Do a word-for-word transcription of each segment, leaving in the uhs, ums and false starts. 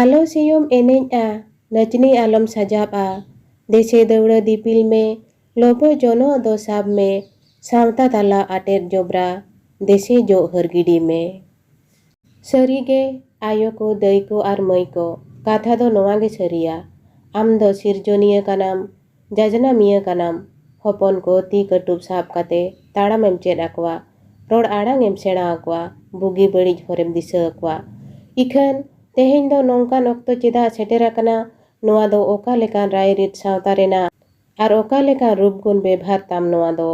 ᱟᱞᱚ ᱥᱮᱭᱚᱢ ᱮᱱᱮᱡᱼᱟ, ᱱᱟᱪᱱᱤ ᱟᱞᱚᱢ ᱥᱟᱡᱟᱵᱼᱟ᱾ ᱫᱮᱥᱮ ᱫᱟᱹᱣᱲᱟᱹ ᱫᱤᱯᱤᱞ ᱢᱮ, ᱞᱚᱵᱚ ᱡᱚᱱᱚᱜ ᱫᱚ ᱥᱟᱵ ᱢᱮ᱾ ᱥᱟᱶᱛᱟ ᱛᱟᱞᱟ ᱟᱴᱮᱫ ᱡᱚᱵᱽᱨᱟ, ᱫᱮᱥᱮ ᱡᱚᱜ ᱦᱟᱹᱨ ᱜᱤᱰᱤ ᱢᱮ᱾ ᱥᱟᱹᱨᱤᱜᱮ, ᱟᱭᱳ ᱠᱚ, ᱫᱟᱹᱭ ᱠᱚ ᱟᱨ ᱢᱟᱹᱭ ᱠᱚ, ᱠᱟᱛᱷᱟ ᱫᱚ ᱱᱚᱣᱟ ᱜᱮ ᱥᱟᱹᱨᱤᱭᱟ᱾ ᱟᱢ ᱫᱚ ᱥᱤᱨᱡᱚᱱᱤᱭᱟᱹ ᱠᱟᱱᱟᱢ, ᱡᱟᱡᱽᱱᱟᱢᱤᱭᱟᱹ ᱠᱟᱱᱟᱢ᱾ ᱦᱚᱯᱚᱱ ᱠᱚ ᱛᱤ ᱠᱟᱹᱴᱩᱵ ᱥᱟᱵ ᱠᱟᱛᱮ ᱛᱟᱲᱟᱢᱮᱢ ᱪᱮᱫ ᱟᱠᱚᱣᱟ, ᱨᱚᱲ ᱟᱲᱟᱝ ᱮᱢ ᱥᱮᱬᱟ ᱟᱠᱚᱣᱟ, ᱵᱩᱜᱤ ᱵᱟᱹᱲᱤᱡ ᱦᱚᱨᱮᱢ ᱫᱤᱥᱟᱹ ᱟᱠᱚᱣᱟ᱾ ᱤᱠᱷᱟᱹᱱ ᱛᱮᱦᱮᱧ ᱫᱚ ᱱᱚᱝᱠᱟᱱ ᱚᱠᱛᱚ ᱪᱮᱫᱟᱜ ᱥᱮᱴᱮᱨ ᱟᱠᱟᱱᱟ? ᱱᱚᱣᱟ ᱫᱚ ᱚᱠᱟ ᱞᱮᱠᱟᱱ ᱨᱟᱭᱨᱤᱛ ᱥᱟᱶᱛᱟ ᱨᱮᱱᱟᱜ ᱟᱨ ᱚᱠᱟ ᱞᱮᱠᱟᱱ ᱨᱩᱯ ᱜᱩᱱ ᱵᱮᱵᱷᱟᱨ ᱛᱟᱢ ᱱᱚᱣᱟ ᱫᱚ,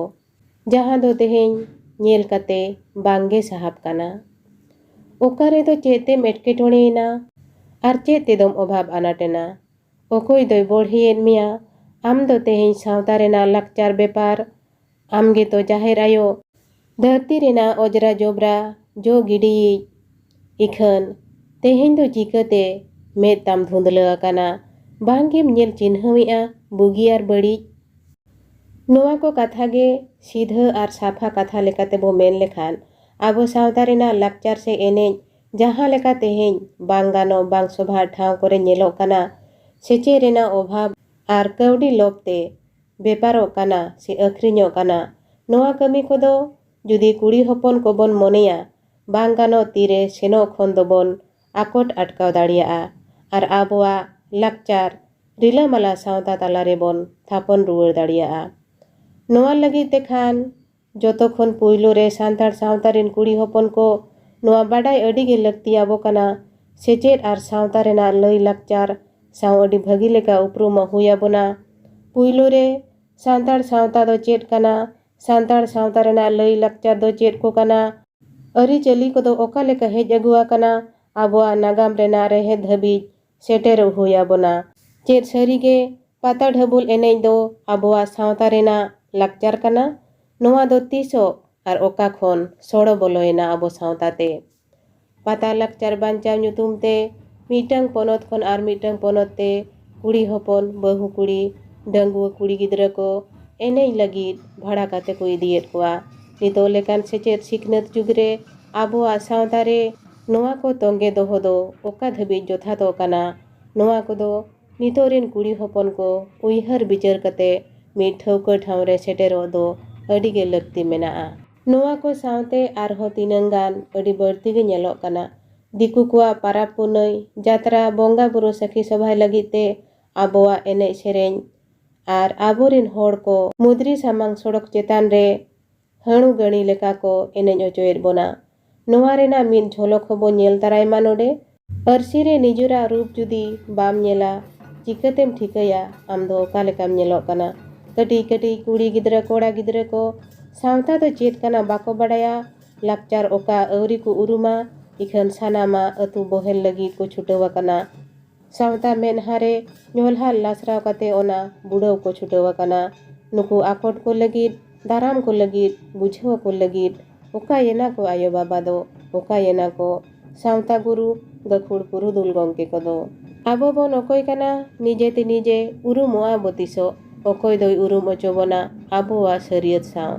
ᱡᱟᱦᱟᱸ ᱫᱚ ᱛᱮᱦᱮᱧ ᱧᱮᱞ ᱠᱟᱛᱮ ᱵᱟᱝᱜᱮ ᱥᱟᱦᱟᱵ ᱠᱟᱱᱟ? ᱚᱠᱟ ᱨᱮᱫᱚ ᱪᱮᱫ ᱛᱮᱢ ᱮᱴᱠᱮᱴᱚᱬᱮᱭᱮᱱᱟ ᱟᱨ ᱪᱮᱫ ᱛᱮᱫᱚᱢ ᱚᱵᱷᱟᱵ ᱟᱱᱟᱴ ᱮᱱᱟ? ᱚᱠᱚᱭ ᱫᱚᱭ ᱵᱚᱲᱦᱮᱭᱮᱫ ᱢᱮᱭᱟ? ᱟᱢ ᱫᱚ ᱛᱮᱦᱮᱧ ᱥᱟᱶᱛᱟ ᱨᱮᱱᱟᱜ ᱞᱟᱠᱪᱟᱨ ᱵᱮᱯᱟᱨ, ᱟᱢ ᱜᱮᱛᱚ ᱡᱟᱦᱮᱨ ᱟᱭᱳ, ᱫᱷᱟᱹᱨᱛᱤ ᱨᱮᱱᱟᱜ ᱚᱡᱽᱨᱟ ᱡᱚᱵᱽᱨᱟ ᱡᱚ ᱜᱤᱰᱤᱭᱤᱡ᱾ ᱤᱠᱷᱟᱹᱱ ᱛᱮᱦᱮᱧ ᱫᱚ ᱪᱤᱠᱟᱹᱛᱮ ᱢᱮᱫ ᱛᱟᱢ ᱫᱷᱩᱸᱫᱽᱞᱟᱹ ᱟᱠᱟᱱᱟ? ᱵᱟᱝᱜᱮᱢ ᱧᱮᱞ ᱪᱤᱱᱦᱟᱹᱣᱮᱫᱼᱟ ᱵᱩᱜᱤ ᱟᱨ ᱵᱟᱹᱲᱤᱡ? ᱱᱚᱣᱟ ᱠᱚ ᱠᱟᱛᱷᱟ ᱜᱮ ᱥᱤᱫᱷᱟᱹ ᱟᱨ ᱥᱟᱯᱷᱟ ᱠᱟᱛᱷᱟ ᱞᱮᱠᱟᱛᱮ ᱵᱚ ᱢᱮᱱ ᱞᱮᱠᱷᱟᱱ, ᱟᱵᱚ ᱥᱟᱶᱛᱟ ᱨᱮᱱᱟᱜ ᱞᱟᱠᱪᱟᱨ ᱥᱮ ᱮᱱᱮᱡ ᱡᱟᱦᱟᱸ ᱞᱮᱠᱟ ᱛᱮᱦᱮᱧ ᱵᱟᱝ ᱜᱟᱱᱚᱜ ᱵᱟᱝ ᱥᱚᱵᱷᱟ ᱴᱷᱟᱶ ᱠᱚᱨᱮ ᱧᱮᱞᱚᱜ ᱠᱟᱱᱟ, ᱥᱮᱪᱮᱫ ᱨᱮᱱᱟᱜ ᱚᱵᱷᱟᱵᱽ ᱟᱨ ᱠᱟᱹᱣᱰᱤ ᱞᱚᱵᱽ ᱛᱮ ᱵᱮᱯᱟᱨᱚᱜ ᱠᱟᱱᱟ ᱥᱮ ᱟᱹᱠᱷᱨᱤᱧᱚᱜ ᱠᱟᱱᱟ, ᱱᱚᱣᱟ ᱠᱟᱹᱢᱤ ᱠᱚᱫᱚ ᱡᱩᱫᱤ ᱠᱩᱲᱤ ᱦᱚᱯᱚᱱ ᱠᱚᱵᱚᱱ ᱢᱚᱱᱮᱭᱟ, ᱵᱟᱝ ᱜᱟᱱᱚᱜ ᱛᱤᱨᱮ ᱥᱮᱱᱚᱜ ᱠᱷᱚᱱ ᱫᱚᱵᱚᱱ ᱟᱠᱚᱴ ᱟᱴᱠᱟᱣ ᱫᱟᱲᱮᱭᱟᱜᱼᱟ ᱟᱨ ᱟᱵᱚᱣᱟᱜ ᱞᱟᱠᱪᱟᱨ ᱨᱤᱞᱟᱹᱢᱟᱞᱟ ᱥᱟᱶᱛᱟ ᱛᱟᱞᱟ ᱨᱮᱵᱚᱱ ᱛᱷᱟᱯᱚᱱ ᱨᱩᱣᱟᱹᱲ ᱫᱟᱲᱮᱭᱟᱜᱼᱟ᱾ ᱱᱚᱣᱟ ᱞᱟᱹᱜᱤᱫ ᱛᱮᱠᱷᱟᱱ ᱡᱚᱛᱚ ᱠᱷᱚᱱ ᱯᱩᱭᱞᱩ ᱨᱮ ᱥᱟᱱᱛᱟᱲ ᱥᱟᱶᱛᱟ ᱨᱮᱱ ᱠᱩᱲᱤ ᱦᱚᱯᱚᱱ ᱠᱚ ᱱᱚᱣᱟ ᱵᱟᱰᱟᱭ ᱟᱹᱰᱤ ᱜᱮ ᱞᱟᱹᱠᱛᱤ ᱟᱵᱚ ᱠᱟᱱᱟ᱾ ᱥᱮᱪᱮᱫ ᱟᱨ ᱥᱟᱶᱛᱟ ᱨᱮᱱᱟᱜ ᱞᱟᱹᱭ ᱞᱟᱠᱪᱟᱨ ᱥᱟᱶ ᱟᱹᱰᱤ ᱵᱷᱟᱹᱜᱤ ᱞᱮᱠᱟ ᱩᱯᱨᱩᱢᱚᱜ ᱦᱩᱭ ᱟᱵᱚᱱᱟ᱾ ᱯᱩᱭᱞᱩ ᱨᱮ ᱥᱟᱱᱛᱟᱲ ᱥᱟᱶᱛᱟ ᱫᱚ ᱪᱮᱫ ᱠᱟᱱᱟ? ᱥᱟᱱᱛᱟᱲ ᱥᱟᱶᱛᱟ ᱨᱮᱱᱟᱜ ᱞᱟᱹᱭ ᱞᱟᱠᱪᱟᱨ ᱫᱚ ᱪᱮᱫ ᱠᱚ ᱠᱟᱱᱟ? ᱟᱹᱨᱤᱪᱟᱹᱞᱤ ᱠᱚᱫᱚ ᱚᱠᱟ ᱞᱮᱠᱟ ᱦᱮᱡ ᱟᱹᱜᱩ ᱟᱠᱟᱱᱟ? ᱟᱵᱚᱣᱟᱜ ᱱᱟᱜᱟᱢ ᱨᱮᱱᱟᱜ ᱨᱮᱦᱮᱫ ᱫᱷᱟᱹᱵᱤᱡ ᱥᱮᱴᱮᱨᱚᱜ ᱦᱩᱭ ᱟᱵᱚᱱᱟ᱾ ᱪᱮᱫ ᱥᱟᱹᱨᱤᱜᱮ ᱯᱟᱛᱟ ᱰᱷᱟᱹᱵᱩᱞ ᱮᱱᱮᱡ ᱫᱚ ᱟᱵᱚᱣᱟᱜ ᱥᱟᱶᱛᱟ ᱨᱮᱱᱟᱜ ᱞᱟᱠᱪᱟᱨ ᱠᱟᱱᱟ? ᱱᱚᱣᱟ ᱫᱚ ᱛᱤᱥᱚᱜ ᱟᱨ ᱚᱠᱟ ᱠᱷᱚᱱ ᱥᱚᱲᱚ ᱵᱚᱞᱚᱭᱮᱱᱟ ᱟᱵᱚ ᱥᱟᱶᱛᱟ ᱛᱮ? ᱯᱟᱛᱟ ᱞᱟᱠᱪᱟᱨ ᱵᱟᱧᱪᱟᱣ ᱧᱩᱛᱩᱢ ᱛᱮ ᱢᱤᱫᱴᱟᱝ ᱯᱚᱱᱚᱛ ᱠᱷᱚᱱ ᱟᱨ ᱢᱤᱫᱴᱟᱝ ᱯᱚᱱᱚᱛ ᱛᱮ ᱠᱩᱲᱤ ᱦᱚᱯᱚᱱ, ᱵᱟᱹᱦᱩ ᱠᱩᱲᱤ, ᱰᱟᱺᱜᱩᱣᱟᱹ ᱠᱩᱲᱤ ᱜᱤᱫᱽᱨᱟᱹ ᱠᱚ ᱮᱱᱮᱡ ᱞᱟᱹᱜᱤᱫ ᱵᱷᱟᱲᱟ ᱠᱟᱛᱮ ᱠᱚ ᱤᱫᱤᱭᱮᱫ ᱠᱚᱣᱟ᱾ ᱱᱤᱛᱚᱜ ᱞᱮᱠᱟᱱ ᱥᱮᱪᱮᱫ ᱥᱤᱠᱷᱱᱟᱹᱛ ᱡᱩᱜᱽ ᱨᱮ ᱟᱵᱚᱣᱟᱜ ᱥᱟᱶᱛᱟ ᱨᱮ ᱱᱚᱣᱟ ᱠᱚ ᱛᱚᱸᱜᱮ ᱫᱚᱦᱚ ᱫᱚ ᱚᱠᱟ ᱫᱷᱟᱹᱵᱤᱡ ᱡᱚᱛᱷᱟᱛᱚᱜ ᱠᱟᱱᱟ, ᱱᱚᱣᱟ ᱠᱚᱫᱚ ᱱᱤᱛᱚᱜ ᱨᱤᱱ ᱠᱩᱲᱤ ᱦᱚᱯᱚᱱ ᱠᱚ ᱩᱭᱦᱟᱹᱨ ᱵᱤᱪᱟᱹᱨ ᱠᱟᱛᱮ ᱢᱤᱫ ᱴᱷᱟᱹᱣᱠᱟᱹ ᱴᱷᱟᱶ ᱨᱮ ᱥᱮᱴᱮᱨᱚᱜ ᱫᱚ ᱟᱹᱰᱤ ᱜᱮ ᱞᱟᱹᱠᱛᱤ ᱢᱮᱱᱟᱜᱼᱟ᱾ ᱱᱚᱣᱟ ᱠᱚ ᱥᱟᱶᱛᱮ ᱟᱨᱦᱚᱸ ᱛᱤᱱᱟᱹᱝ ᱜᱟᱱ ᱟᱹᱰᱤ ᱵᱟᱹᱲᱛᱤ ᱜᱮ ᱧᱮᱞᱚᱜ ᱠᱟᱱᱟ᱾ ᱫᱤᱠᱩ ᱠᱚᱣᱟᱜ ᱯᱟᱨᱟᱵᱽ ᱯᱩᱱᱟᱹᱭ, ᱡᱟᱛᱨᱟ, ᱵᱚᱸᱜᱟ ᱵᱩᱨᱩ ᱥᱟᱹᱠᱷᱤ ᱥᱚᱵᱷᱟᱭ ᱞᱟᱹᱜᱤᱫ ᱛᱮ ᱟᱵᱚᱣᱟᱜ ᱮᱱᱮᱡ ᱥᱮᱨᱮᱧ ᱟᱨ ᱟᱵᱚᱨᱤᱱ ᱦᱚᱲ ᱠᱚ ᱢᱩᱫᱽᱨᱤ ᱥᱟᱢᱟᱝ ᱥᱚᱲᱚᱠ ᱪᱮᱛᱟᱱ ᱨᱮ ᱦᱟᱹᱬᱩ ᱜᱟᱹᱬᱤ ᱞᱮᱠᱟ ᱠᱚ ᱮᱱᱮᱡ ᱚᱪᱚᱭᱮᱫ ᱵᱚᱱᱟ᱾ ᱱᱚᱣᱟ ᱨᱮᱱᱟᱜ ᱢᱤᱫ ᱡᱷᱚᱞᱚᱠ ᱦᱚᱸᱵᱚ ᱧᱮᱞ ᱛᱟᱨᱟᱭ ᱢᱟ ᱱᱚᱰᱮ᱾ ᱟᱹᱨᱥᱤ ᱨᱮ ᱱᱤᱡᱮᱨᱟᱜ ᱨᱩᱯ ᱡᱩᱫᱤ ᱵᱟᱢ ᱧᱮᱞᱟ, ᱪᱤᱠᱟᱹᱛᱮᱢ ᱴᱷᱤᱠᱟᱹᱭᱟ ᱟᱢ ᱫᱚ ᱚᱠᱟ ᱞᱮᱠᱟᱢ ᱧᱮᱞᱚᱜ ᱠᱟᱱᱟ? ᱠᱟᱹᱴᱤᱡ ᱠᱟᱹᱴᱤᱡ ᱠᱩᱲᱤ ᱜᱤᱫᱽᱨᱟᱹ ᱠᱚᱲᱟ ᱜᱤᱫᱽᱨᱟᱹ ᱠᱚ ᱥᱟᱶᱛᱟ ᱫᱚ ᱪᱮᱫ ᱠᱟᱱᱟ ᱵᱟᱠᱚ ᱵᱟᱲᱟᱭᱟ, ᱞᱟᱠᱪᱟᱨ ᱚᱠᱟ ᱟᱹᱣᱨᱤ ᱠᱚ ᱩᱨᱩᱢᱟ, ᱤᱠᱷᱟᱹᱱ ᱥᱟᱱᱟᱢᱟᱜ ᱟᱹᱛᱩ ᱵᱚᱦᱮᱞ ᱞᱟᱹᱜᱤᱫ ᱠᱚ ᱪᱷᱩᱴᱟᱹᱣ ᱟᱠᱟᱱᱟ᱾ ᱥᱟᱶᱛᱟ ᱢᱮᱫᱦᱟ ᱨᱮ ᱧᱚᱞᱦᱟ ᱞᱟᱥᱨᱟᱣ ᱠᱟᱛᱮ ᱚᱱᱟ ᱵᱩᱰᱟᱹᱣ ᱠᱚ ᱪᱷᱩᱴᱟᱹᱣ ᱟᱠᱟᱱᱟ᱾ ᱱᱩᱠᱩ ᱟᱠᱚᱴ ᱠᱚ ᱞᱟᱹᱜᱤᱫ, ᱫᱟᱨᱟᱢ ᱠᱚ ᱞᱟᱹᱜᱤᱫ, ᱵᱩᱡᱷᱟᱹᱣ ᱠᱚ ᱞᱟᱹᱜᱤᱫ ᱚᱠᱟᱭᱮᱱᱟ ᱠᱚ ᱟᱭᱳ ᱵᱟᱵᱟ ᱫᱚ? ᱚᱠᱟᱭᱮᱱᱟ ᱠᱚ ᱥᱟᱶᱛᱟ ᱜᱩᱨᱩ, ᱜᱟᱹᱠᱷᱩᱲ ᱯᱩᱨᱩᱫᱷᱩᱞ ᱜᱚᱢᱠᱮ ᱠᱚᱫᱚ? ᱟᱵᱚ ᱵᱚᱱ ᱚᱠᱚᱭ ᱠᱟᱱᱟ, ᱱᱤᱡᱮ ᱛᱮ ᱱᱤᱡᱮ ᱩᱨᱩᱢᱚᱜᱼᱟ ᱵᱚ ᱛᱤᱥᱚᱜ? ᱚᱠᱚᱭ ᱫᱚᱭ ᱩᱨᱩᱢ ᱚᱪᱚ ᱵᱚᱱᱟ ᱟᱵᱚᱣᱟᱜ ᱥᱟᱹᱨᱤᱭᱟᱹᱛ ᱥᱟᱶ?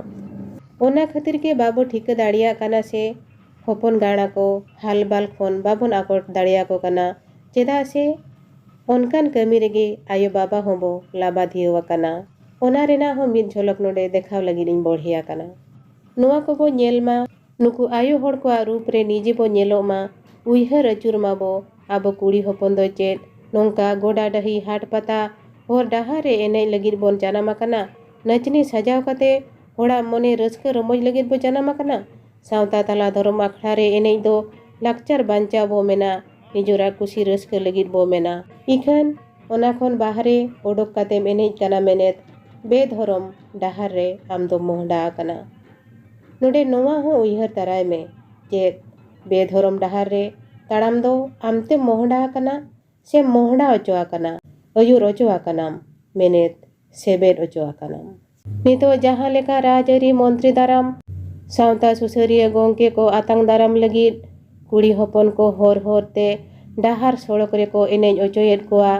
ᱚᱱᱟ ᱠᱷᱟᱹᱛᱤᱨ ᱜᱮ ᱵᱟᱵᱚ ᱴᱷᱤᱠᱟᱹ ᱫᱟᱲᱮᱭᱟᱜ ᱠᱟᱱᱟ ᱥᱮ ᱦᱚᱯᱚᱱ ᱜᱟᱬᱟ ᱠᱚ ᱦᱟᱞᱵᱟᱞ ᱠᱷᱚᱱ ᱵᱟᱵᱚᱱ ᱟᱠᱚᱴ ᱫᱟᱲᱮᱭᱟᱠᱚ ᱠᱟᱱᱟ᱾ ᱪᱮᱫᱟᱜ ᱥᱮ ᱚᱱᱠᱟᱱ ᱠᱟᱹᱢᱤ ᱨᱮᱜᱮ ᱟᱭᱳ ᱵᱟᱵᱟ ᱦᱚᱸᱵᱚ ᱞᱟᱵᱟᱫᱷᱤᱭᱟᱹᱣ ᱟᱠᱟᱱᱟ᱾ ᱚᱱᱟ ᱨᱮᱱᱟᱜ ᱦᱚᱸ ᱢᱤᱫ ᱡᱷᱚᱞᱚᱠ ᱱᱚᱰᱮ ᱫᱮᱠᱷᱟᱣ ᱞᱟᱹᱜᱤᱫ ᱤᱧ ᱵᱚᱲᱦᱮ ᱟᱠᱟᱱᱟ᱾ ᱱᱚᱣᱟ ᱠᱚᱵᱚ ᱧᱮᱞ ᱢᱟ, ᱱᱩᱠᱩ ᱟᱭᱳ ᱦᱚᱲ ᱠᱚᱣᱟᱜ ᱨᱩᱯ ᱨᱮ ᱱᱤᱡᱮ ᱵᱚ ᱧᱮᱞᱚᱜ ᱢᱟ, ᱩᱭᱦᱟᱹᱨ ᱟᱹᱪᱩᱨ ᱢᱟᱵᱚ, ᱟᱵᱚ ᱠᱩᱲᱤ ᱦᱚᱯᱚᱱ ᱫᱚ ᱪᱮᱫ ᱱᱚᱝᱠᱟ ᱜᱚᱰᱟ ᱰᱟᱹᱦᱤ ᱦᱟᱴ ᱯᱟᱛᱟ ᱦᱚᱨ ᱰᱟᱦᱟᱨ ᱨᱮ ᱮᱱᱮᱡ ᱞᱟᱹᱜᱤᱫ ᱵᱚᱱ ᱡᱟᱱᱟᱢ ᱟᱠᱟᱱᱟ? ᱱᱟᱪᱱᱤ ᱥᱟᱡᱟᱣ ᱠᱟᱛᱮ ᱦᱚᱲᱟᱜ ᱢᱚᱱᱮ ᱨᱟᱹᱥᱠᱟᱹ ᱨᱚᱢᱚᱡᱽ ᱞᱟᱹᱜᱤᱫ ᱵᱚ ᱡᱟᱱᱟᱢ ᱟᱠᱟᱱᱟ? ᱥᱟᱶᱛᱟ ᱛᱟᱞᱟ ᱫᱷᱚᱨᱚᱢ ᱟᱠᱷᱲᱟ ᱨᱮ ᱮᱱᱮᱡ ᱫᱚ ᱞᱟᱠᱪᱟᱨ ᱵᱟᱧᱪᱟᱣ ᱵᱚ ᱢᱮᱱᱟ, ᱱᱤᱡᱮᱨᱟᱜ ᱠᱩᱥᱤ ᱨᱟᱹᱥᱠᱟᱹ ᱞᱟᱹᱜᱤᱫ ᱵᱚ ᱢᱮᱱᱟ᱾ ᱤᱠᱷᱟᱹᱱ ᱚᱱᱟ ᱠᱷᱚᱱ ᱵᱟᱦᱨᱮ ᱚᱰᱚᱠ ᱠᱟᱛᱮᱢ ᱮᱱᱮᱡ ᱠᱟᱱᱟ ᱢᱮᱱᱮᱫ ᱵᱮᱫᱷᱚᱨᱚᱢ ᱰᱟᱦᱟᱨ ᱨᱮ ᱟᱢ ᱫᱚᱢ ᱢᱚᱦᱰᱟ ᱟᱠᱟᱱᱟ᱾ ᱱᱚᱰᱮ ᱱᱚᱣᱟ ᱦᱚᱸ ᱩᱭᱦᱟᱹᱨ ᱛᱟᱨᱟᱭ ᱢᱮ, ᱪᱮᱫ ᱵᱮᱫᱷᱚᱨᱚᱢ ᱰᱟᱦᱟᱨ ᱨᱮ ᱛᱟᱲᱟᱢ ᱫᱚ ᱟᱢᱛᱮᱢ ᱢᱚᱦᱰᱟ ᱟᱠᱟᱱᱟ ᱥᱮᱢ ᱢᱚᱦᱰᱟ ᱚᱪᱚ ᱟᱠᱟᱱᱟ, ᱟᱹᱭᱩᱨ ᱚᱪᱚ ᱟᱠᱟᱱᱟᱢ, ᱢᱮᱱᱮᱫ ᱥᱮᱵᱮᱫ ᱚᱪᱚ ᱟᱠᱟᱱᱟᱢ? ᱱᱤᱛᱚᱜ ᱡᱟᱦᱟᱸ ᱞᱮᱠᱟ ᱨᱟᱡᱽᱟᱹᱨᱤ ᱢᱚᱱᱛᱨᱤ ᱫᱟᱨᱟᱢ, ᱥᱟᱶᱛᱟ ᱥᱩᱥᱟᱹᱨᱤᱭᱟᱹ ᱜᱚᱢᱠᱮ ᱠᱚ ᱟᱛᱟᱝ ᱫᱟᱨᱟᱢ ᱞᱟᱹᱜᱤᱫ ᱠᱩᱲᱤ ᱦᱚᱯᱚᱱ ᱠᱚ ᱦᱚᱨ ᱦᱚᱨ ᱛᱮ ᱰᱟᱦᱟᱨ ᱥᱚᱲᱚᱠ ᱨᱮᱠᱚ ᱮᱱᱮᱡ ᱚᱪᱚᱭᱮᱫ ᱠᱚᱣᱟ,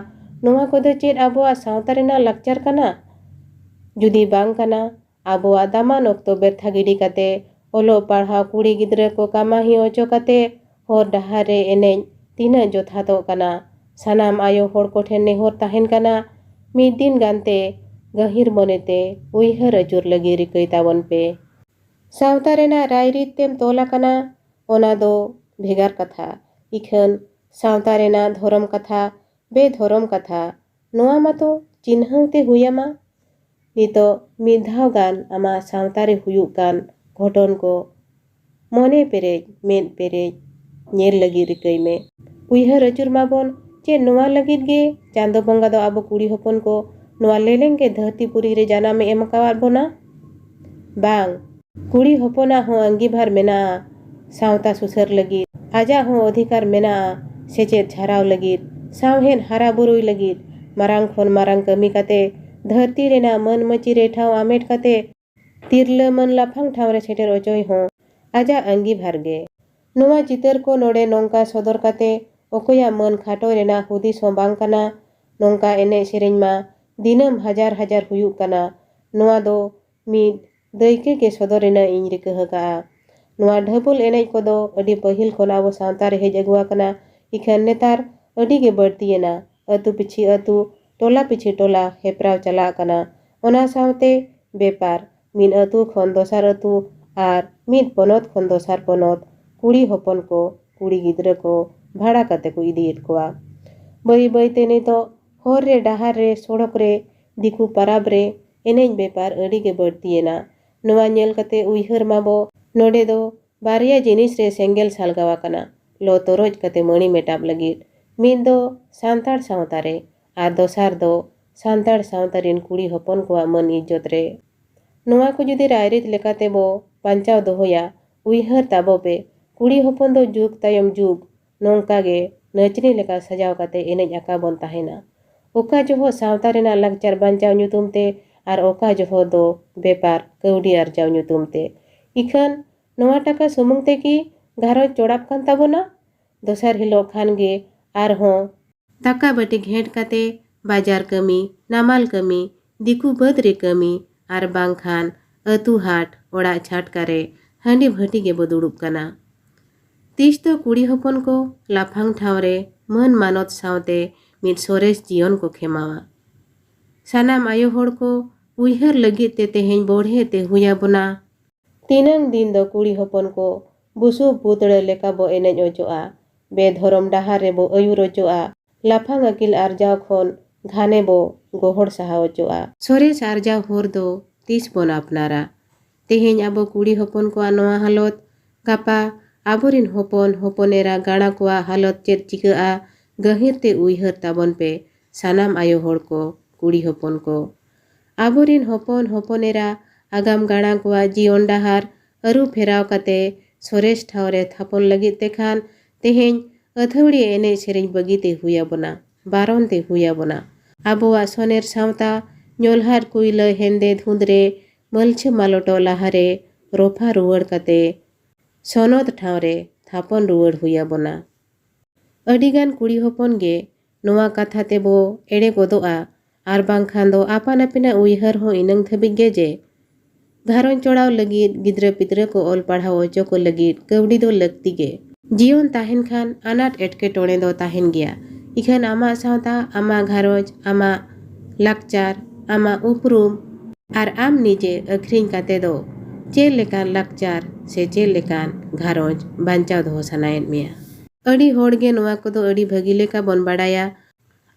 ᱱᱚᱣᱟ ᱠᱚᱫᱚ ᱪᱮᱫ ᱟᱵᱚᱣᱟᱜ ᱥᱟᱶᱛᱟ ᱨᱮᱱᱟᱜ ᱞᱟᱠᱪᱟᱨ ᱠᱟᱱᱟ? ᱡᱩᱫᱤ ᱵᱟᱝ ᱠᱟᱱᱟ, ᱟᱵᱚᱣᱟᱜ ᱫᱟᱢᱟᱱ ᱚᱠᱛᱚ ᱵᱮᱨᱛᱷᱟ ᱜᱤᱰᱤ ᱠᱟᱛᱮ, ᱚᱞᱚᱜ ᱯᱟᱲᱦᱟᱣ ᱠᱩᱲᱤ ᱜᱤᱫᱽᱨᱟᱹ ᱠᱚ ᱠᱟᱢᱟᱦᱤ ᱚᱪᱚ ᱠᱟᱛᱮ, ᱦᱚᱨ ᱰᱟᱦᱟᱨ ᱨᱮ ᱮᱱᱮᱡ ᱛᱤᱱᱟᱹᱜ ᱡᱚᱛᱷᱟᱛᱚᱜ ᱠᱟᱱᱟ, ᱥᱟᱱᱟᱢ ᱟᱭᱳ ᱦᱚᱲ ᱠᱚᱴᱷᱮᱱ ᱱᱮᱦᱚᱨ ᱛᱟᱦᱮᱱ ᱠᱟᱱᱟ, ᱢᱤᱫ ᱫᱤᱱ ᱜᱟᱱᱛᱮ ᱜᱟᱹᱦᱤᱨ ᱢᱚᱱᱮᱛᱮ ᱩᱭᱦᱟᱹᱨ ᱟᱹᱪᱩᱨ ᱞᱟᱹᱜᱤᱫ ᱨᱤᱠᱟᱹᱭ ᱛᱟᱵᱚᱱ ᱯᱮ᱾ ᱥᱟᱶᱛᱟ ᱨᱮᱱᱟᱜ ᱨᱟᱭᱨᱤᱛ ᱛᱮᱢ ᱛᱚᱞ ᱟᱠᱟᱱᱟ, ᱚᱱᱟ ᱫᱚ ᱵᱷᱮᱜᱟᱨ ᱠᱟᱛᱷᱟ᱾ ᱤᱠᱷᱟᱹᱱ ᱥᱟᱶᱛᱟ ᱨᱮᱱᱟᱜ ᱫᱷᱚᱨᱚᱢ ᱠᱟᱛᱷᱟ, ᱵᱮᱫᱷᱚᱨᱚᱢ ᱠᱟᱛᱷᱟ, ᱱᱚᱣᱟ ᱢᱟᱛᱚ ᱪᱤᱱᱦᱟᱹᱣ ᱛᱮ ᱦᱩᱭ ᱟᱢᱟ᱾ ᱱᱤᱛᱚᱜ ᱢᱤᱫ ᱫᱷᱟᱣ ᱜᱟᱱ ᱟᱢᱟᱜ ᱥᱟᱶᱛᱟ ᱨᱮ ᱦᱩᱭᱩᱜ ᱠᱟᱱ ᱜᱷᱚᱴᱚᱱ ᱠᱚ ᱢᱚᱱᱮ ᱯᱮᱨᱮᱡ, ᱢᱮᱫ ᱯᱮᱨᱮᱡ ᱧᱮᱞ ᱞᱟᱹᱜᱤᱫ ᱨᱤᱠᱟᱹᱭ ᱢᱮ᱾ ᱩᱭᱦᱟᱹᱨ ᱟᱹᱪᱩᱨ ᱢᱟᱵᱚᱱ, ᱪᱮᱫ ᱱᱚᱣᱟ ᱞᱟᱹᱜᱤᱫ ᱜᱮ ᱪᱟᱸᱫᱚ ᱵᱚᱸᱜᱟ ᱫᱚ ᱟᱵᱚ ᱠᱩᱲᱤ ᱦᱚᱯᱚᱱ ᱠᱚ ᱱᱚᱣᱟ ᱞᱮᱞᱮᱝ ᱜᱮ ᱫᱷᱟᱹᱨᱛᱤ ᱯᱩᱨᱤ ᱨᱮ ᱡᱟᱱᱟᱢ ᱮ ᱮᱢ ᱟᱠᱟᱣᱟᱫ ᱵᱚᱱᱟ? ᱵᱟᱝ, ᱠᱩᱲᱤ ᱦᱚᱯᱚᱱᱟᱜ ᱦᱚᱸ ᱟᱺᱜᱤᱵᱷᱟᱨ ᱢᱮᱱᱟᱜᱼᱟ ᱥᱟᱶᱛᱟ ᱥᱩᱥᱟᱹᱨ ᱞᱟᱹᱜᱤᱫ, ᱟᱡᱟᱜ ᱦᱚᱸ ᱚᱫᱷᱤᱠᱟᱨ ᱢᱮᱱᱟᱜᱼᱟ ᱥᱮᱪᱮᱫ ᱪᱷᱟᱨᱟᱣ ᱞᱟᱹᱜᱤᱫ, ᱥᱟᱶᱦᱮᱫ ᱦᱟᱨᱟ ᱵᱩᱨᱩᱭ ᱞᱟᱹᱜᱤᱫ, ᱢᱟᱨᱟᱝ ᱠᱷᱚᱱ ᱢᱟᱨᱟᱝ ᱠᱟᱹᱢᱤ ᱠᱟᱛᱮ, ᱫᱷᱟᱹᱨᱛᱤ ᱨᱮᱱᱟᱜ ᱢᱟᱹᱱ ᱢᱟᱹᱪᱤ ᱨᱮ ᱴᱷᱟᱶ ᱟᱢᱮᱴ ᱠᱟᱛᱮ, ᱛᱤᱨᱞᱟᱹ ᱢᱟᱹᱱ ᱞᱟᱯᱷᱟᱝ ᱴᱷᱟᱶ ᱨᱮ ᱥᱮᱴᱮᱨ ᱚᱪᱚᱭ ᱦᱚᱸ ᱟᱡᱟᱜ ᱟᱺᱜᱤᱵᱷᱟᱨ ᱜᱮ᱾ ᱱᱚᱣᱟ ᱪᱤᱛᱟᱹᱨ ᱠᱚ ᱱᱚᱰᱮ ᱱᱚᱝᱠᱟ ᱥᱚᱫᱚᱨ ᱠᱟᱛᱮ ᱚᱠᱚᱭᱟᱜ ᱢᱟᱹᱱ ᱠᱷᱟᱴᱚᱭ ᱨᱮᱱᱟᱜ ᱦᱩᱫᱤᱥ ᱦᱚᱸ ᱵᱟᱝ ᱠᱟᱱᱟ᱾ ᱱᱚᱝᱠᱟ ᱮᱱᱮᱡ ᱥᱮᱨᱮᱧ ᱢᱟ ᱫᱤᱱᱟᱹᱢ ᱦᱟᱡᱟᱨ ᱦᱟᱡᱟᱨ ᱦᱩᱭᱩᱜ ᱠᱟᱱᱟ᱾ ᱱᱚᱣᱟ ᱫᱚ ᱢᱤᱫ ᱫᱟᱹᱭᱠᱟᱹ ᱜᱮ ᱥᱚᱫᱚᱨ ᱨᱮᱱᱟᱜ ᱤᱧ ᱨᱤᱠᱟᱹ ᱟᱠᱟᱫᱼᱟ᱾ ᱱᱚᱣᱟ ᱰᱷᱟᱹᱵᱩᱞ ᱮᱱᱮᱡ ᱠᱚᱫᱚ ᱟᱹᱰᱤ ᱯᱟᱹᱦᱤᱞ ᱠᱷᱚᱱ ᱟᱵᱚ ᱥᱟᱶᱛᱟ ᱨᱮ ᱦᱮᱡ ᱟᱹᱜᱩ ᱟᱠᱟᱱᱟ, ᱤᱠᱷᱟᱹᱱ ᱱᱮᱛᱟᱨ ᱟᱹᱰᱤ ᱜᱮ ᱵᱟᱹᱲᱛᱤᱭᱮᱱᱟ᱾ ᱟᱹᱛᱩ ᱯᱤᱪᱷᱤ ᱟᱹᱛᱩ, ᱴᱚᱞᱟ ᱯᱤᱪᱷᱤ ᱴᱚᱞᱟ ᱦᱮᱯᱨᱟᱣ ᱪᱟᱞᱟᱜ ᱠᱟᱱᱟ᱾ ᱚᱱᱟ ᱥᱟᱶᱛᱮ ᱵᱮᱯᱟᱨ, ᱢᱤᱫ ᱟᱹᱛᱩ ᱠᱷᱚᱱ ᱫᱚᱥᱟᱨ ᱟᱹᱛᱩ ᱟᱨ ᱢᱤᱫ ᱯᱚᱱᱚᱛ ᱠᱷᱚᱱ ᱫᱚᱥᱟᱨ ᱯᱚᱱᱚᱛ ᱠᱩᱲᱤ ᱦᱚᱯᱚᱱ ᱠᱚ, ᱠᱩᱲᱤ ᱜᱤᱫᱽᱨᱟᱹ ᱠᱚ ᱵᱷᱟᱲᱟ ᱠᱟᱛᱮ ᱠᱚ ᱤᱫᱤᱭᱮᱫ ᱠᱚᱣᱟ᱾ ᱵᱟᱹᱭ ᱵᱟᱹᱭ ᱛᱮ ᱱᱤᱛᱚᱜ ᱦᱚᱨ ᱨᱮ, ᱰᱟᱦᱟᱨ ᱨᱮ, ᱥᱚᱲᱚᱠ ᱨᱮ, ᱫᱤᱠᱩ ᱯᱟᱨᱟᱵᱽ ᱨᱮ ᱮᱱᱮᱡ ᱵᱮᱯᱟᱨ ᱟᱹᱰᱤ ᱜᱮ ᱵᱟᱹᱲᱛᱤᱭᱮᱱᱟ᱾ ᱱᱚᱣᱟ ᱧᱮᱞ ᱠᱟᱛᱮ ᱩᱭᱦᱟᱹᱨ ᱢᱟᱵᱚ, ᱱᱚᱰᱮ ᱫᱚ ᱵᱟᱨᱭᱟ ᱡᱤᱱᱤᱥ ᱨᱮ ᱥᱮᱸᱜᱮᱞ ᱥᱟᱞᱜᱟᱣ ᱟᱠᱟᱱᱟ, ᱞᱚ ᱛᱚᱨᱚᱡ ᱠᱟᱛᱮ ᱢᱟᱹᱲᱤ ᱢᱮᱴᱟᱵ ᱞᱟᱹᱜᱤᱫ᱾ ᱢᱤᱫ ᱫᱚ ᱥᱟᱱᱛᱟᱲ ᱥᱟᱶᱛᱟ ᱨᱮ ᱟᱨ ᱫᱚᱥᱟᱨ ᱫᱚ ᱥᱟᱱᱛᱟᱲ ᱥᱟᱶᱛᱟ ᱨᱮᱱ ᱠᱩᱲᱤ ᱦᱚᱯᱚᱱ ᱠᱚᱣᱟᱜ ᱢᱟᱹᱱ ᱤᱡᱽᱡᱚᱛ ᱨᱮ᱾ ᱱᱚᱣᱟ ᱠᱚ ᱡᱩᱫᱤ ᱨᱟᱭᱨᱤᱛ ᱞᱮᱠᱟᱛᱮ ᱵᱚ ᱵᱟᱧᱪᱟᱣ ᱫᱚᱦᱚᱭᱟ, ᱩᱭᱦᱟᱹᱨ ᱛᱟᱵᱚ ᱯᱮ, ᱠᱩᱲᱤ ᱦᱚᱯᱚᱱ ᱫᱚ ᱡᱩᱜᱽ ᱛᱟᱭᱚᱢ ᱡᱩᱜᱽ ᱱᱚᱝᱠᱟ ᱜᱮ ᱱᱟᱹᱪᱱᱤ ᱞᱮᱠᱟ ᱥᱟᱡᱟᱣ ᱠᱟᱛᱮ ᱮᱱᱮᱡ ᱟᱠᱟ ᱵᱚᱱ ᱛᱟᱦᱮᱱᱟ᱾ ᱚᱠᱟ ᱡᱚᱦᱚᱜ ᱥᱟᱶᱛᱟ ᱨᱮᱱᱟᱜ ᱞᱟᱠᱪᱟᱨ ᱵᱟᱧᱪᱟᱣ ᱧᱩᱛᱩᱢ ᱛᱮ ᱟᱨ ᱚᱠᱟ ᱡᱚᱦᱚᱜ ᱫᱚ ᱵᱮᱯᱟᱨ ᱠᱟᱹᱣᱰᱤ ᱟᱨᱡᱟᱣ ᱧᱩᱛᱩᱢ ᱛᱮ᱾ ᱤᱠᱷᱟᱹᱱ ᱱᱚᱣᱟ ᱴᱟᱠᱟ ᱥᱩᱢᱩᱝ ᱛᱮ ᱠᱤ ᱜᱷᱟᱨᱚᱸᱡᱽ ᱪᱚᱲᱟᱜ ᱠᱟᱱ ᱛᱟᱵᱚᱱᱟ? ᱫᱚᱥᱟᱨ ᱦᱤᱞᱳᱜ ᱠᱷᱟᱱ ᱜᱮ ᱟᱨᱦᱚᱸ ᱫᱟᱠᱟ ᱵᱟᱹᱴᱤ ᱜᱷᱮᱸᱴ ᱠᱟᱛᱮ ᱵᱟᱡᱟᱨ ᱠᱟᱹᱢᱤ, ᱱᱟᱢᱟᱞ ᱠᱟᱹᱢᱤ, ᱫᱤᱠᱩ ᱵᱟᱹᱫᱽ ᱨᱮ ᱠᱟᱹᱢᱤ, ᱟᱨ ᱵᱟᱝᱠᱷᱟᱱ ᱟᱹᱛᱩ ᱦᱟᱴ, ᱚᱲᱟᱜ ᱪᱷᱟᱴᱠᱟ ᱨᱮ ᱦᱟᱺᱰᱤ ᱵᱷᱟᱹᱴᱤ ᱜᱮᱵᱚ ᱫᱩᱲᱩᱵ ᱠᱟᱱᱟ᱾ ᱛᱤᱥ ᱫᱚ ᱠᱩᱲᱤ ᱦᱚᱯᱚᱱ ᱠᱚ ᱞᱟᱯᱷᱟᱝ ᱴᱷᱟᱶ ᱨᱮ ᱢᱟᱹᱱ ᱢᱟᱱᱚᱛ ᱥᱟᱶᱛᱮ ᱢᱤᱫ ᱥᱚᱨᱮᱥ ᱡᱤᱭᱚᱱ ᱠᱚ ᱠᱷᱮᱢᱟᱣᱟ᱾ ᱥᱟᱱᱟᱢ ᱟᱭᱳ ᱦᱚᱲ ᱠᱚ ᱩᱭᱦᱟᱹᱨ ᱞᱟᱹᱜᱤᱫ ᱛᱮ ᱛᱮᱦᱮᱧ ᱵᱚᱲᱦᱮ ᱛᱮ ᱦᱩᱭ ᱟᱵᱚᱱᱟ᱾ ᱛᱤᱱᱟᱹᱝ ᱫᱤᱱ ᱫᱚ ᱠᱩᱲᱤ ᱦᱚᱯᱚᱱ ᱠᱚ ᱵᱩᱥᱩᱵ ᱯᱩᱛᱲᱟᱹ ᱞᱮᱠᱟ ᱵᱚ ᱮᱱᱮᱡ ᱚᱪᱚᱜᱼᱟ, ᱵᱮᱫᱷᱚᱨᱚᱢ ᱰᱟᱦᱟᱨ ᱨᱮᱵᱚ ᱟᱹᱭᱩᱨ ᱚᱪᱚᱜᱼᱟ, ᱞᱟᱯᱷᱟᱝ ᱟᱹᱠᱤᱞ ᱟᱨᱡᱟᱣ ᱠᱷᱚᱱ ᱜᱷᱟᱱᱮ ᱵᱚ ᱜᱚᱦᱚᱲ ᱥᱟᱦᱟ ᱚᱪᱚᱜᱼᱟ᱾ ᱥᱚᱨᱮᱥ ᱟᱨᱡᱟᱣ ᱦᱚᱨ ᱫᱚ ᱛᱤᱥ ᱵᱚᱱ ᱟᱯᱱᱟᱨᱟ? ᱛᱮᱦᱮᱧ ᱟᱵᱚ ᱠᱩᱲᱤ ᱦᱚᱯᱚᱱ ᱠᱚᱣᱟᱜ ᱱᱚᱣᱟ ᱦᱟᱞᱚᱛ, ᱜᱟᱯᱟ ᱟᱵᱚᱨᱤᱱ ᱦᱚᱯᱚᱱ ᱦᱚᱯᱚᱱ ᱮᱨᱟ ᱜᱟᱬᱟ ᱠᱚᱣᱟᱜ ᱦᱟᱞᱚᱛ ᱪᱮᱫ ᱪᱤᱠᱟᱹᱜᱼᱟ? ᱜᱟᱹᱦᱤᱨ ᱛᱮ ᱩᱭᱦᱟᱹᱨ ᱛᱟᱵᱚᱱ ᱯᱮ ᱥᱟᱱᱟᱢ ᱟᱭᱳ ᱦᱚᱲ ᱠᱚ, ᱠᱩᱲᱤ ᱦᱚᱯᱚᱱ ᱠᱚ᱾ ᱟᱵᱚᱨᱤᱱ ᱦᱚᱯᱚᱱ ᱦᱚᱯᱚᱱ ᱮᱨᱟ ᱟᱜᱟᱢ ᱜᱟᱬᱟ ᱠᱚᱣᱟᱜ ᱡᱤᱭᱚᱱ ᱰᱟᱦᱟᱨ ᱟᱹᱨᱩ ᱯᱷᱮᱨᱟᱣ ᱠᱟᱛᱮ ᱥᱚᱨᱮᱥ ᱴᱷᱟᱶ ᱨᱮ ᱛᱷᱟᱯᱚᱱ ᱞᱟᱹᱜᱤᱫ ᱛᱮᱠᱷᱟᱱ ᱛᱮᱦᱮᱧ ᱟᱹᱛᱷᱟᱹᱣᱲᱤ ᱮᱱᱮᱡ ᱥᱮᱨᱮᱧ ᱵᱟᱹᱜᱤ ᱛᱮ ᱦᱩᱭ ᱟᱵᱚᱱᱟ, ᱵᱟᱨᱚᱱ ᱛᱮ ᱦᱩᱭ ᱟᱵᱚᱱᱟ᱾ ᱟᱵᱚᱣᱟᱜ ᱥᱚᱱᱮᱨ ᱥᱟᱶᱛᱟ ᱧᱚᱞᱦᱟᱫ ᱠᱩᱭᱞᱟᱹ ᱦᱮᱸᱫᱮ ᱫᱷᱩᱸᱫᱽ ᱨᱮ ᱢᱟᱹᱞᱪᱷᱟᱹ ᱢᱟᱞᱚᱴᱚᱜ ᱞᱟᱦᱟᱨᱮ ᱨᱚᱯᱷᱟ ᱨᱩᱣᱟᱹᱲ ᱠᱟᱛᱮ ᱥᱚᱱᱚᱛ ᱴᱷᱟᱶ ᱨᱮ ᱛᱷᱟᱯᱚᱱ ᱨᱩᱣᱟᱹᱲ ᱦᱩᱭ ᱟᱵᱚᱱᱟ᱾ ᱟᱹᱰᱤᱜᱟᱱ ᱠᱩᱲᱤ ᱦᱚᱯᱚᱱ ᱜᱮ ᱱᱚᱣᱟ ᱠᱟᱛᱷᱟ ᱛᱮᱵᱚ ᱮᱲᱮ ᱜᱚᱫᱚᱜᱼᱟ, ᱟᱨ ᱵᱟᱝᱠᱷᱟᱱ ᱫᱚ ᱟᱯᱟᱱ ᱟᱹᱯᱤᱱᱟᱜ ᱩᱭᱦᱟᱹᱨ ᱦᱚᱸ ᱤᱱᱟᱹᱝ ᱫᱷᱟᱹᱵᱤᱡ ᱜᱮ ᱡᱮ ᱜᱷᱟᱨᱚᱸᱡᱽ ᱪᱚᱲᱟᱣ ᱞᱟᱹᱜᱤᱫ, ᱜᱤᱫᱽᱨᱟᱹ ᱯᱤᱫᱽᱨᱟᱹ ᱠᱚ ᱚᱞ ᱯᱟᱲᱦᱟᱣ ᱚᱪᱚ ᱠᱚ ᱞᱟᱹᱜᱤᱫ ᱠᱟᱹᱣᱰᱤ ᱫᱚ ᱞᱟᱹᱠᱛᱤ ᱜᱮ᱾ ᱡᱤᱭᱚᱱ ᱛᱟᱦᱮᱱ ᱠᱷᱟᱱ ᱟᱱᱟᱴ ᱮᱴᱠᱮᱴᱚᱬᱮ ᱫᱚ ᱛᱟᱦᱮᱱ ᱜᱮᱭᱟ, ᱤᱠᱷᱟᱹᱱ ᱟᱢᱟᱜ ᱥᱟᱶᱛᱟ, ᱟᱢᱟᱜ ᱜᱷᱟᱨᱚᱸᱡᱽ, ᱟᱢᱟᱜ ᱞᱟᱠᱪᱟᱨ, ᱟᱢᱟᱜ ᱩᱯᱨᱩᱢ ᱟᱨ ᱟᱢ ᱱᱤᱡᱮ ᱟᱹᱠᱷᱨᱤᱧ ᱠᱟᱛᱮ ᱫᱚ ᱪᱮᱫ ᱞᱮᱠᱟᱱ ᱞᱟᱠᱪᱟᱨ ᱥᱮ ᱪᱮᱫ ᱞᱮᱠᱟᱱ ᱜᱷᱟᱨᱚᱸᱡᱽ ᱵᱟᱧᱪᱟᱣ ᱫᱚᱦᱚ ᱥᱟᱱᱟᱭᱮᱫ ᱢᱮᱭᱟ? ᱟᱹᱰᱤ ᱦᱚᱲ ᱜᱮ ᱱᱚᱣᱟ ᱠᱚᱫᱚ ᱟᱹᱰᱤ ᱵᱷᱟᱹᱜᱤ ᱞᱮᱠᱟ ᱵᱚᱱ ᱵᱟᱲᱟᱭᱟ,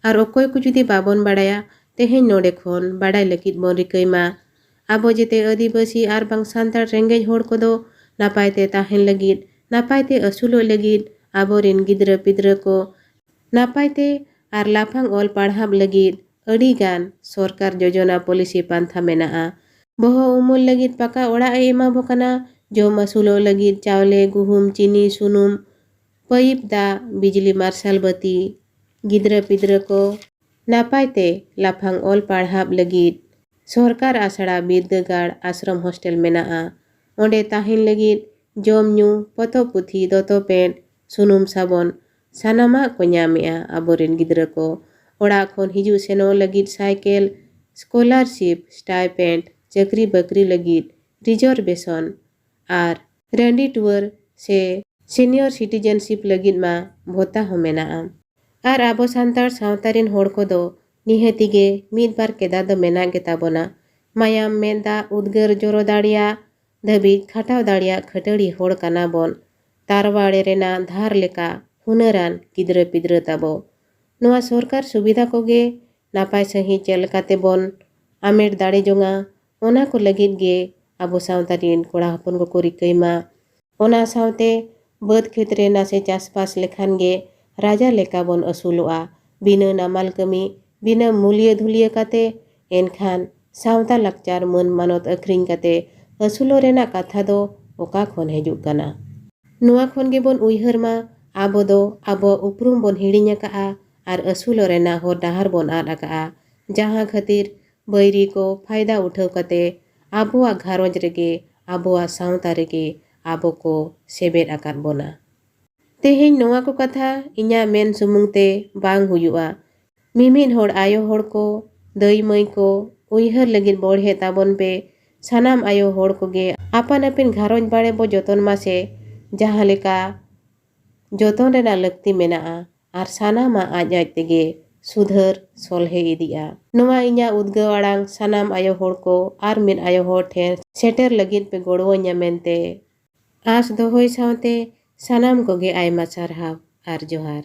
ᱟᱨ ᱚᱠᱚᱭ ᱠᱚ ᱡᱩᱫᱤ ᱵᱟᱵᱚᱱ ᱵᱟᱲᱟᱭᱟ, ᱛᱮᱦᱮᱧ ᱱᱚᱰᱮ ᱠᱷᱚᱱ ᱵᱟᱲᱟᱭ ᱞᱟᱹᱜᱤᱫ ᱵᱚᱱ ᱨᱤᱠᱟᱹᱭ ᱢᱟ᱾ ᱟᱵᱚ ᱡᱮᱛᱮ ᱟᱹᱫᱤᱵᱟᱹᱥᱤ ᱟᱨ ᱵᱟᱝ ᱥᱟᱱᱛᱟᱲ ᱨᱮᱸᱜᱮᱡ ᱦᱚᱲ ᱠᱚᱫᱚ ᱱᱟᱯᱟᱭ ᱛᱮ ᱛᱟᱦᱮᱱ ᱞᱟᱹᱜᱤᱫ, ᱱᱟᱯᱟᱭ ᱛᱮ ᱟᱹᱥᱩᱞᱚᱜ ᱞᱟᱹᱜᱤᱫ, ᱟᱵᱚᱨᱮᱱ ᱜᱤᱫᱽᱨᱟᱹ ᱯᱤᱫᱽᱨᱟᱹ ᱠᱚ ᱱᱟᱯᱟᱭ ᱛᱮ ᱟᱨ ᱞᱟᱯᱷᱟᱝ ᱚᱞ ᱯᱟᱲᱦᱟᱣ ᱞᱟᱹᱜᱤᱫ ᱟᱹᱰᱤ ᱜᱟᱱ ᱥᱚᱨᱠᱟᱨ ᱡᱳᱡᱚᱱᱟ ᱯᱚᱞᱤᱥᱤ ᱯᱟᱱᱛᱷᱟ ᱢᱮᱱᱟᱜᱼᱟ᱾ ᱵᱚᱦᱚᱜ ᱩᱢᱩᱞ ᱞᱟᱹᱜᱤᱫ ᱯᱟᱠᱟ ᱚᱲᱟᱜ ᱮ ᱮᱢᱟ ᱵᱚ ᱠᱟᱱᱟ, ᱡᱚᱢ ᱟᱹᱥᱩᱞᱚᱜ ᱞᱟᱹᱜᱤᱫ ᱪᱟᱣᱞᱮ, ᱜᱩᱦᱩᱢ, ᱪᱤᱱᱤ, ᱥᱩᱱᱩᱢ, ᱯᱟᱭᱤᱯ ᱫᱟᱜ, ᱵᱤᱡᱽᱞᱤ ᱢᱟᱨᱥᱟᱞ ᱵᱟᱹᱛᱤ, ᱜᱤᱫᱽᱨᱟᱹ ᱯᱤᱫᱽᱨᱟᱹ ᱠᱚ ᱱᱟᱯᱟᱭ ᱛᱮ ᱞᱟᱯᱷᱟᱝ ᱚᱞ ᱯᱟᱲᱦᱟᱣ ᱞᱟᱹᱜᱤᱫ ᱥᱚᱨᱠᱟᱨ ᱟᱥᱲᱟ, ᱵᱤᱨᱫᱟᱹᱜᱟᱲ, ᱟᱥᱨᱚᱢ ᱦᱚᱥᱴᱮᱞ ᱢᱮᱱᱟᱜᱼᱟ᱾ ᱚᱸᱰᱮ ᱛᱟᱦᱮᱱ ᱞᱟᱹᱜᱤᱫ ᱡᱚᱢ ᱧᱩ, ᱯᱚᱛᱚᱵ ᱯᱩᱛᱷᱤ, ᱫᱚᱛᱚ ᱯᱮᱱᱴ, ᱥᱩᱱᱩᱢ ᱥᱟᱵᱚᱱ, ᱥᱟᱱᱟᱢᱟᱜ ᱠᱚ ᱧᱟᱢᱮᱜᱼᱟ ᱟᱵᱚᱨᱮᱱ ᱜᱤᱫᱽᱨᱟᱹ ᱠᱚ᱾ ᱚᱲᱟᱜ ᱠᱷᱚᱱ ᱦᱤᱡᱩᱜ ᱥᱮᱱᱚᱜ ᱞᱟᱹᱜᱤᱫ ᱥᱟᱭᱠᱮᱞ, ᱥᱠᱚᱞᱟᱨᱥᱤᱯ, ᱥᱴᱟᱭᱯᱮᱱᱰ, ᱪᱟᱹᱠᱨᱤ ᱵᱟᱹᱠᱨᱤ ᱞᱟᱹᱜᱤᱫ ᱨᱤᱡᱚᱨᱵᱷᱮᱥᱚᱱ ᱟᱨ ᱨᱟᱺᱰᱤ ᱴᱩᱣᱟᱹᱨ ᱥᱮ ᱥᱤᱱᱤᱭᱚᱨ ᱥᱤᱴᱤᱡᱮᱱᱥᱤᱯ ᱞᱟᱹᱜᱤᱫ ᱢᱟ ᱵᱷᱚᱛᱟ ᱦᱚᱸ ᱢᱮᱱᱟᱜᱼᱟ᱾ ᱟᱨ ᱟᱵᱚ ᱥᱟᱱᱛᱟᱲ ᱥᱟᱶᱛᱟ ᱨᱤᱱ ᱦᱚᱲ ᱠᱚᱫᱚ ᱱᱤᱦᱟᱹᱛᱤ ᱜᱮ ᱢᱤᱫ ᱵᱟᱨ ᱠᱮᱫᱟ ᱫᱚ ᱢᱮᱱᱟᱜ ᱜᱮᱛᱟ ᱵᱚᱱᱟ᱾ ᱢᱟᱭᱟᱢ, ᱢᱮᱫ ᱫᱟᱜ, ᱩᱫᱽᱜᱟᱹᱨ ᱡᱚᱨᱚ ᱫᱟᱲᱮᱭᱟᱜ ᱫᱷᱟᱹᱵᱤᱡ ᱠᱷᱟᱴᱟᱣ ᱫᱟᱲᱮᱭᱟᱜ ᱠᱷᱟᱹᱴᱟᱹᱲᱤ ᱦᱚᱲ ᱠᱟᱱᱟ ᱵᱚᱱ᱾ ᱛᱟᱨᱣᱟᱲᱮ ᱨᱮᱱᱟᱜ ᱫᱷᱟᱨ ᱞᱮᱠᱟ ᱦᱩᱱᱟᱹᱨᱟᱱ ᱜᱤᱫᱽᱨᱟᱹ ᱯᱤᱫᱽᱨᱟᱹ ᱛᱟᱵᱚ᱾ ᱱᱚᱣᱟ ᱥᱚᱨᱠᱟᱨ ᱥᱩᱵᱤᱫᱷᱟ ᱠᱚᱜᱮ ᱱᱟᱯᱟᱭ ᱥᱟᱺᱦᱤᱡ ᱪᱮᱫ ᱞᱮᱠᱟᱛᱮ ᱵᱚᱱ ᱟᱢᱮᱴ ᱫᱟᱲᱮ ᱡᱚᱝᱟ, ᱚᱱᱟ ᱠᱚ ᱞᱟᱹᱜᱤᱫ ᱜᱮ ᱟᱵᱚ ᱥᱟᱶᱛᱟ ᱨᱤᱱ ᱠᱚᱲᱟ ᱦᱚᱯᱚᱱ ᱠᱚᱠᱚ ᱨᱤᱠᱟᱹᱭ ᱢᱟ᱾ ᱚᱱᱟ ᱥᱟᱶᱛᱮ ᱵᱟᱹᱫᱽ ᱠᱷᱮᱛ ᱨᱮ ᱱᱟᱥᱮ ᱪᱟᱥᱵᱟᱥ ᱞᱮᱠᱷᱟᱱ ᱜᱮ ᱨᱟᱡᱟ ᱞᱮᱠᱟ ᱵᱚᱱ ᱟᱹᱥᱩᱞᱚᱜᱼᱟ᱾ ᱵᱤᱱᱟᱹ ᱱᱟᱢᱟᱞ ᱠᱟᱹᱢᱤ, ᱵᱤᱱᱟᱹ ᱢᱩᱞᱭᱟᱹ ᱫᱷᱩᱞᱭᱟᱹ ᱠᱟᱛᱮ, ᱮᱱᱠᱷᱟᱱ ᱥᱟᱶᱛᱟ ᱞᱟᱠᱪᱟᱨ ᱢᱟᱹᱱ ᱢᱟᱱᱚᱛ ᱟᱹᱠᱷᱨᱤᱧ ᱠᱟᱛᱮ ᱟᱹᱥᱩᱞᱚᱜ ᱨᱮᱱᱟᱜ ᱠᱟᱛᱷᱟ ᱫᱚ ᱚᱠᱟ ᱠᱷᱚᱱ ᱦᱤᱡᱩᱜ ᱠᱟᱱᱟ? ᱱᱚᱣᱟ ᱠᱷᱚᱱ ᱜᱮᱵᱚᱱ ᱩᱭᱦᱟᱹᱨ ᱢᱟ, ᱟᱵᱚ ᱫᱚ ᱟᱵᱚᱣᱟᱜ ᱩᱯᱨᱩᱢ ᱵᱚᱱ ᱦᱤᱲᱤᱧ ᱟᱠᱟᱫᱼᱟ ᱟᱨ ᱟᱹᱥᱩᱞᱚᱜ ᱨᱮᱱᱟᱜ ᱦᱚᱨ ᱰᱟᱦᱟᱨ ᱵᱚᱱ ᱟᱫ ᱟᱠᱟᱫᱼᱟ᱾ ᱡᱟᱦᱟᱸ ᱠᱷᱟᱹᱛᱤᱨ ᱵᱟᱹᱭᱨᱤ ᱠᱚ ᱯᱷᱟᱭᱫᱟ ᱩᱴᱷᱟᱹᱣ ᱠᱟᱛᱮ ᱟᱵᱚᱣᱟᱜ ᱜᱷᱟᱨᱚᱸᱡᱽ ᱨᱮᱜᱮ, ᱟᱵᱚᱣᱟᱜ ᱥᱟᱶᱛᱟ ᱨᱮᱜᱮ ᱟᱵᱚ ᱠᱚ ᱥᱮᱵᱮᱫ ᱟᱠᱟᱫ ᱵᱚᱱᱟ᱾ ᱛᱮᱦᱮᱧ ᱱᱚᱣᱟ ᱠᱚ ᱠᱟᱛᱷᱟ ᱤᱧᱟᱹᱜ ᱢᱮᱱ ᱥᱩᱢᱩᱝ ᱛᱮ ᱵᱟᱝ ᱦᱩᱭᱩᱜᱼᱟ᱾ ᱢᱤᱢᱤᱫ ᱦᱚᱲ ᱟᱭᱳ ᱦᱚᱲ ᱠᱚ, ᱫᱟᱹᱭ ᱢᱟᱹᱭ ᱠᱚ, ᱩᱭᱦᱟᱹᱨ ᱞᱟᱹᱜᱤᱫ ᱵᱚᱲᱦᱮ ᱛᱟᱵᱚᱱ ᱯᱮ᱾ ᱥᱟᱱᱟᱢ ᱟᱭᱳ ᱦᱚᱲ ᱠᱚᱜᱮ ᱟᱯᱟᱱ ᱟᱹᱯᱤᱱ ᱜᱷᱟᱨᱚᱸᱡᱽ ᱵᱟᱲᱮ ᱵᱚ ᱡᱚᱛᱚᱱ ᱢᱟ ᱥᱮ, ᱡᱟᱦᱟᱸ ᱞᱮᱠᱟ ᱡᱚᱛᱚᱱ ᱨᱮᱱᱟᱜ ᱞᱟᱹᱠᱛᱤ ᱢᱮᱱᱟᱜᱼᱟ᱾ ᱟᱨ ᱥᱟᱱᱟᱢᱟᱜ ᱟᱡ ᱟᱡ ᱛᱮᱜᱮ ᱥᱩᱫᱷᱟᱹᱨ ᱥᱚᱞᱦᱮ ᱤᱫᱤᱜᱼᱟ᱾ ᱱᱚᱣᱟ ᱤᱧᱟᱹᱜ ᱩᱫᱽᱜᱟᱹᱣ ᱟᱲᱟᱝ ᱥᱟᱱᱟᱢ ᱟᱭᱳ ᱦᱚᱲ ᱠᱚ ᱟᱨ ᱢᱤᱫ ᱟᱭᱳ ᱦᱚᱲ ᱴᱷᱮᱱ ᱥᱮᱴᱮᱨ ᱞᱟᱹᱜᱤᱫ ᱯᱮ ᱜᱚᱲᱚᱣᱟᱹᱧᱟ ᱢᱮᱱᱛᱮ ᱟᱸᱥ ᱫᱚᱦᱚᱭ ᱥᱟᱶᱛᱮ ᱥᱟᱱᱟᱢ ᱠᱚᱜᱮ ᱟᱭᱢᱟ ᱥᱟᱨᱦᱟᱣ ᱟᱨ ᱡᱚᱦᱟᱨ᱾